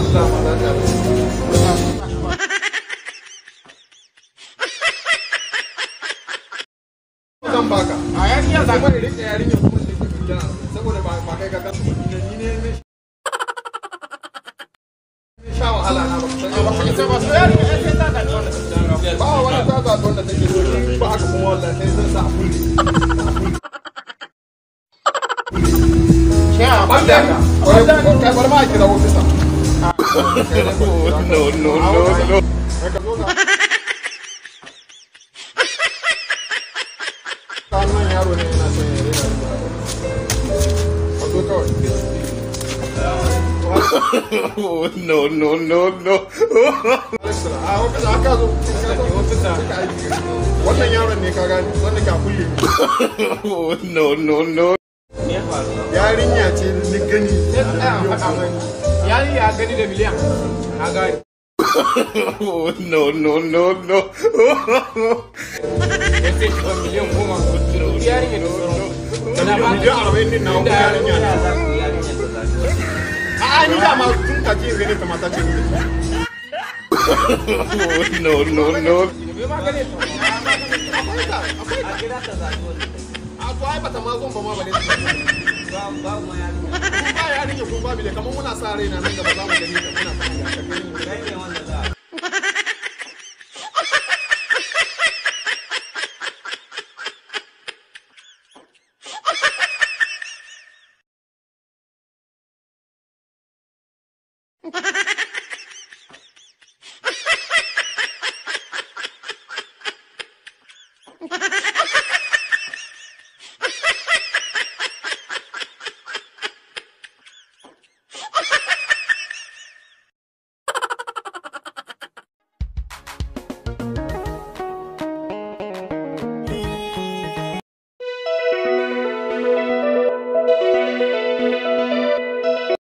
Allah ma za ta. Zan baka. A yarinya za ka rike yarinya kuma sai ka tana saboda ba kai ka kasu ni ne ne sha wahala na ba ka ba ka isa ba so yarinya ai sai ta zaɓi wanda take ba wani ta zaɓi wanda take so ba haka kuma wallahi sai zan sa a kulle. Sha ban da ka. Kai bar ma a kira ofisa. No, no, no, no. Ka zo ga. Wannan yaro ne yana son ya rena. Ka zo kawai. No, no, no, no. A ofisa aka zo. Ofisa. Wannan yaron ne ka gane, wanda ka kulle. No, no, no. Yarinya ce ni gani. Sai tsaya an faɗa mai. Yarinya ya gani da miliyan. Na gane. No, no, no, no. Ya ce shi ban miliyan 10. Yarinya da sauran. Miliyan 40 din na wani yarinya ne. A'a ni da ma tun ka ji gani ta mata ce ni. No, no, no. Bai ma gane ta ba. Akwai ta, akwai ta. A to ai bata ma zon ba ma bale. Ba ma yarinya. Ba yarinya ko ba miliyan kamar muna sa rai na nan gaba za mu gani ta muna sa rai.